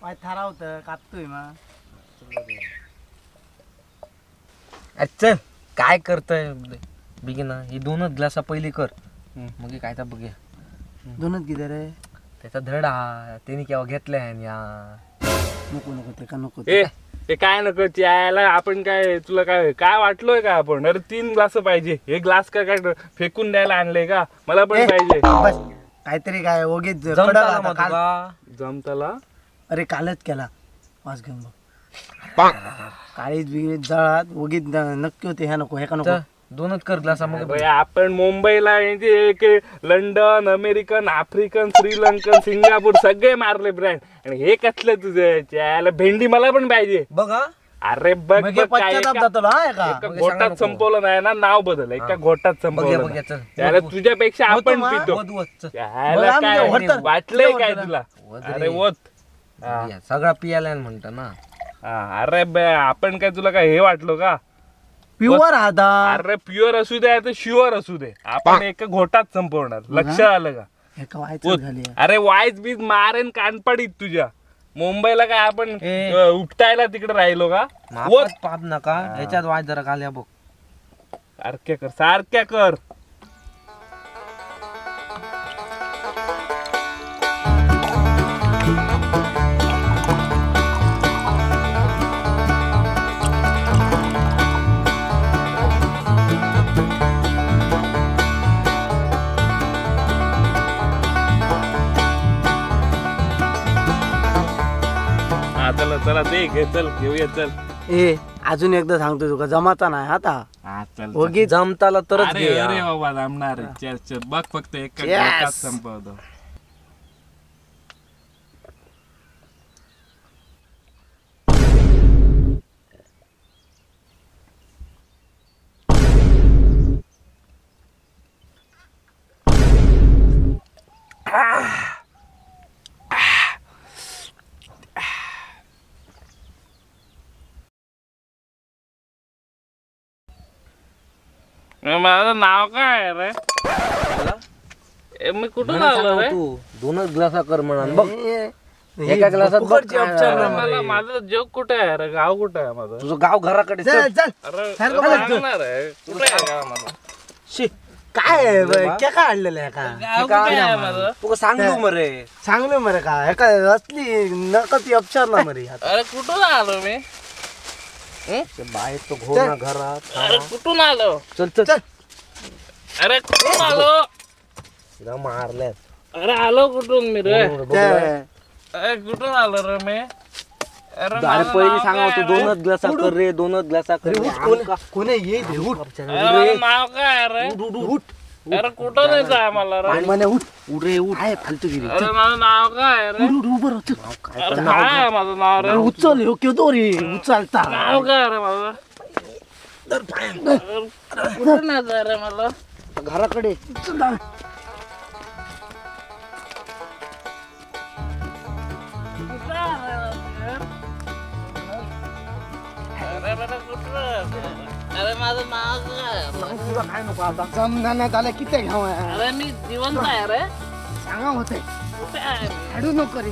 काय ठरावतं कापतोय मग. अच्छा काय करतोय बिगिना, ही दोनच ग्लासा पहिली कर मग काय तर बघूया. दोनच किती रे? त्याचा धड हा त्याने केव्हा घेतलाय या. नको नको ते का नको. ए ते काय नको यायला. आपण काय तुला काय काय वाटलोय का आपण? अरे 3 ग्लास पाहिजे. हे ग्लास काय काय फेकून द्यायला आणले का? मला पण पाहिजे. बस काहीतरी काय ओगीच जमताला. अरे कालच केला वास घेऊन बघ. काळीच बिगीत जळात ओगीच नक्की होते. ह्या नको, ह्या का नको. दोनच कर ग्लास मग. आपण मुंबईला एक London, American, African, Sri Lankan, Singapore सगळे मारले ब्रँड. आणि हे कसलं तुझं याला भेंडी मला पण पाहिजे बघा. अरे बघ घोटात संपवलं नाही ना, नाव बदल. एका घोटात संपवलं त्याला तुझ्यापेक्षा आपण पितो. काय वाटलंय काय तुला? अरे वत सगळा पियाला म्हणतो ना. अरे आपण काय तुला काय हे वाटलो का? प्युअर आता. अरे प्युअर असू दे आता शुअर असू दे, आपण एका घोटात संपवणार. लक्ष आलं का? अरे वाईज बीज मारेन कानपडीत तुझ्या. मुंबईला काय आपण उपटायला तिकडे राहिलो का? पाप नका ह्याच्यात वाईज जरा घालया बघ. सारख्या कर, सारख्या कर. चला चला ते घे, चल घेऊया चल. ए अजून एकदा सांगतो तुका जमाता नाही आता. ओगी जमताला तरच घे. अरे बाबा जमणार आहे. चल चल बघ फक्त एक घोटात संपवतो. माझं नाव काय आहे रे? मी कुठून आलो रे? तू दोनच ग्लासा कर म्हणून बघ. एका ग्लासात मला माझं जग कुठे आहे रे? गाव कुठे आहे माझं? तुझं गाव घराकडे. चल चल कुठे आहे गाव माझं? शी काय काय आणलेलं आहे का तुका सांगू मरे? सांगलो मरे का काय असली नकती अपचार ना मरे. अरे कुठून आलो मी? बाहेर तो घोर ना घरात. अरे कुठून आलो? चल चल चल. अरे कुठून आलो? मारले. अरे आलो कुठून मी रे? अरे कुठून आलो रे मी? अरे पहिले सांगा तू दोनच ग्लासा कर रे, दोनच ग्लासा कर. कोण ये उठ. नाव काय रे? उठ. अरे कुठं नाही जाय मला रे. म्हणे उठ उठ रे उठ. आहे फालतूगिरी. अरे माझं नाव काय रे? उठ उभं राह. काय माझं नाव रे? उचल हो केदो रे उचलता. नाव काय रे माझं? कुठं नाही जाय रे मला घराकडे. अरे माझं नाव काय? तुला काय नको आता जमना झालं किती घ्यावं. अरे मी जिवंत आहे रे. सांगा होते कुठे आहे? हाडू नको रे.